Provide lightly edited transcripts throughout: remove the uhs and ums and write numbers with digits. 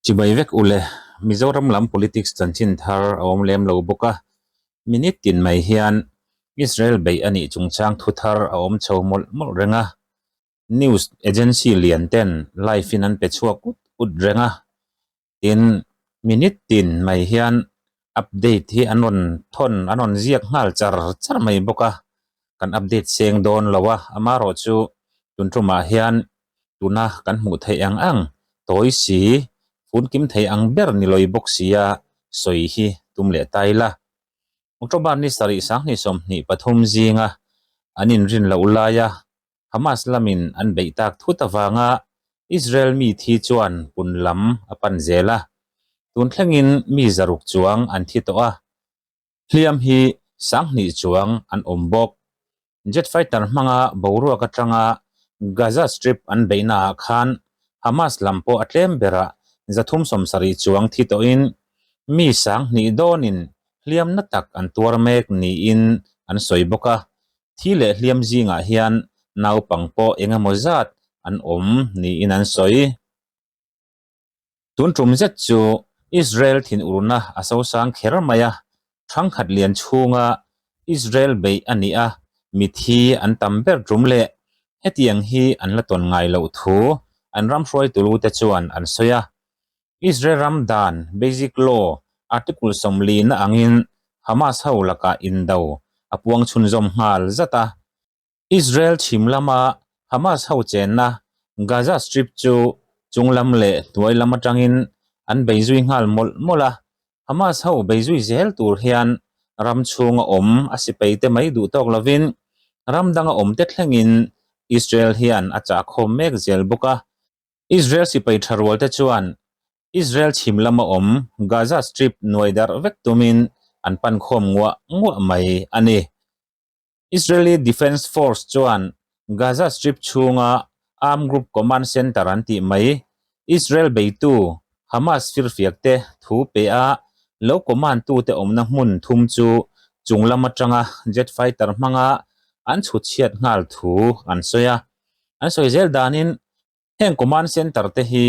Chibai vek ule, Mizoram lam politics chanchin thar a awm lem lo bawk a, minute tin mai hian Israel beih a nih chungchang thu thar a awm chho mawlh mawlh reng a, news agency lian ten live in an pe chhuak ut ut reng a, Tin, minute tin mai hian update hi an rawn thawn, an rawn ziak nghal char char mai bawk a, kan update seng dawn lo a, amaherawh chu tun tumah hian tuna kan hmuh theih ang ang tawi si, fun kim thei ang ber ni lawi bawk sia sawi hi tum leh ta ila. October ni sarih 2023 zinga an inrin loh laia Hamas lamin an beih tak thut avanga Israel mi thi chuan pun lam a pan zel a, tun thlengin mi zaruk chuang an thi tawh a, hliam hi 2000 chuang an awm bawk. Jet fighter hmanga boruak atanga Gaza Strip an beihnaah khan Hamas lam pawh a tlem berah 370 chuang thi tawhin mi 2000 dawnin hliam na tak an tuar mek niin an sawi bawk a. Thi leh hliam zingah hian naupang pawh eng emaw zat an awm niin an sawi. Tun tum zet chu Israel thinurna a sosang kher mai a, thangkhat lian chhunga Israel beih a nih a, mithi an tam ber tum leh hetiang hi an la tawn ngai loh thu an ram hruaitulute chuan an sawi a. Israel ram dan, Basic Law, Article 40 na angin Hamas ho lakah indo a puang chhunzawm nghal zat a. Israel chhim lama Hamas ho chenna Gaza Strip chu chung lam leh hnuai lam atangin an bei zui nghal mawlh mawlh a. Hamas ho bei zui zel tur hian ram chhunga awm a sipai te mai duh tawk lovin ram danga awm te thlengin Israel hian a chahkhawm mek zel bawk a. Israel sipai tha rual te chuan Israel chhim lama awm Gaza Strip nuai darh vek tumin an pan khawm nguah nguah mai a ni. Israeli Defence Force chuan Gaza Strip chhunga Armed Group Command Center an tih mai Israel beitu Hamas firfiak te thu pe a lo command tute awmna hmun thum chu chung lam atanga jet fighter hmanga an chhut chhiat nghal thu an sawi a. An sawi zel danin heng command center te hi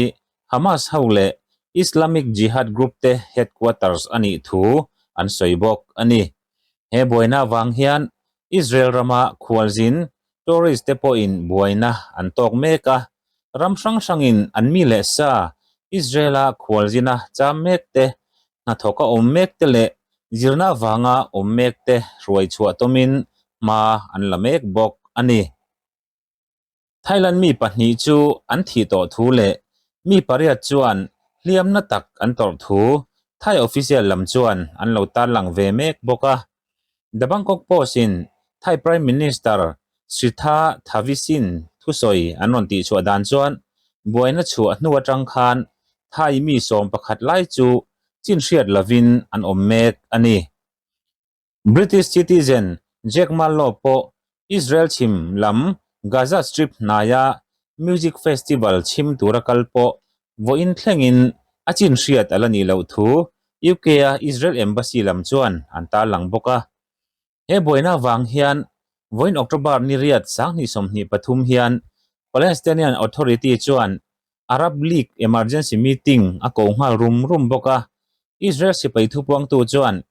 Hamas ho leh Islamic Jihad group te headquarters a nih thu an sawi bawk a ni. He buaina avang hian Israel rama khualzin tourist te pawhin buaina an tawk mek a, ram hrang hrangin an mi leh sa Israel-a khualzina cham mek te, hnathawka awm mek te leh zirna avanga awm mek te hruai chhuah tawmin hma an la mek bawk a ni. Thailand mi pahnih chu an thih tawh thu leh mi pariat chuan hliamna tak an tawrh thu Thai official lam chuan an lo tarlang ve mek bawk a. The Bangkok Post-in Thai Prime Minister Sritha Thavisin thusawi an rawn tihchhuah dan chuan buaina chhuah hnu atang khan Thai mi 11 lai chu chin hriat lovin an awm mek a ni. British citizen Jack Marlow pawh Israel chhim lam Gaza Strip hnaia music festival chhim tura kal pawh vawiin thlengin a chin hriat a la nih loh thu UK-a Israel Embassy lam chuan an tarlang bawk a. He buaina avang hian vawiin October ni riat 2023 hian Palestinian Authority chuan Arab League emergency meeting a ko nghal rum rum bawk a. Israel sipai thupuangtu chuan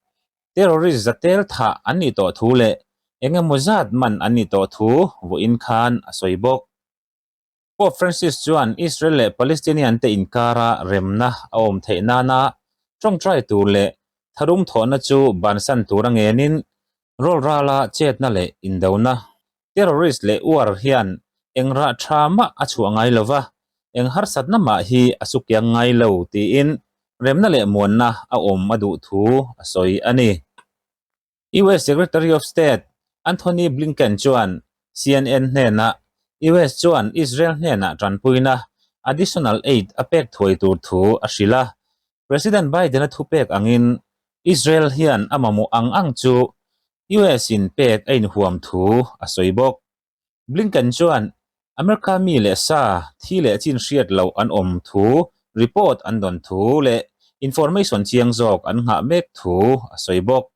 Terrorist zatel thah an nih tawh thu leh eng emaw zat man an nih tawh thu vawiin khan a sawi bawk. Pope Francis chuan Israel leh Palestinian te inkara remna a awm theih nana tawngtai tur leh tharum thawhna chu bansan tur a ngenin rawlrala chetna leh indona terrorist leh war hian eng rah tha mah a chhuah ngai lo va, eng harsatna mah hi a sukiang ngai lo tiin remna leh muanna a awm a duh thu a sawi a ni. US Secretary of State Anthony Blinken chuan CNN hnenah US chuan Israel hnenah tanpuina additional aid a pek thuai tur thu a hrilh a, President Biden-a thupek angin Israel hian a mamawh ang ang chu US-in pek a inhuam thu a sawi bawk. Blinken chuan America mi leh sa thi leh chin hriat loh an awm thu report an dawn thu leh information chiang zawk an nghah mek thu a sawi bawk.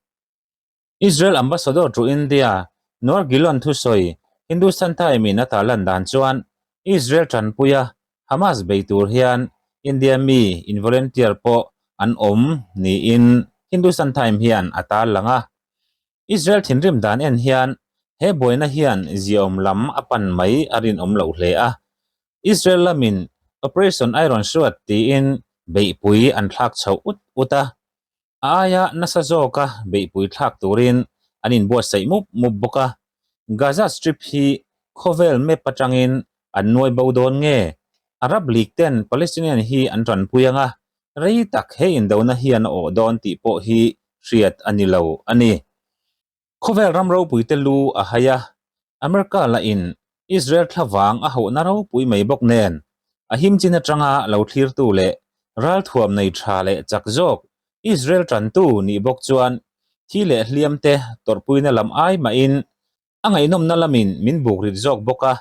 Israel Ambassador to India Noor Gilon thusawi Hindustan Time-in a tarlan dan chuan Israel tanpuia Hamas bei tur hian India mi in volunteer pawh an awm niin Hindustan Time hian a tarlang a. Israel thinrim dan en hian he buaina hian ziaawm lam a pan mai a rinawm loh hle a. Israel lamin Operation Iron Sword tiin beihpui an thlak chhoh ut ut a. A aia nasa zawka beihpui thlak turin an inbuatsaih mup mup bawk a. Gaza Strip hi khawvel map atangin an nuai bo dawn nge? Arab League ten Palestinian hi an tanpui anga rei tak he indona hian a awh dawn tih pawh hi hriat a ni lo a ni. Khawvel ram ropuite lu a hai a, America lahin Israel thlavang a hauhna ropui mai bawk nen, a him chin atanga lo thlirtu leh ralthuam nei tha leh chak zawk Israel tantu nih bawk chuan thi leh hliamte tawrhpuina lam ai mahin a ngaihnawmna lamin min buk rit zawk bawk a,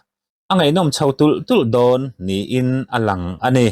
a ngaihnawm chho tulh tulh dawn niin a lang a ni.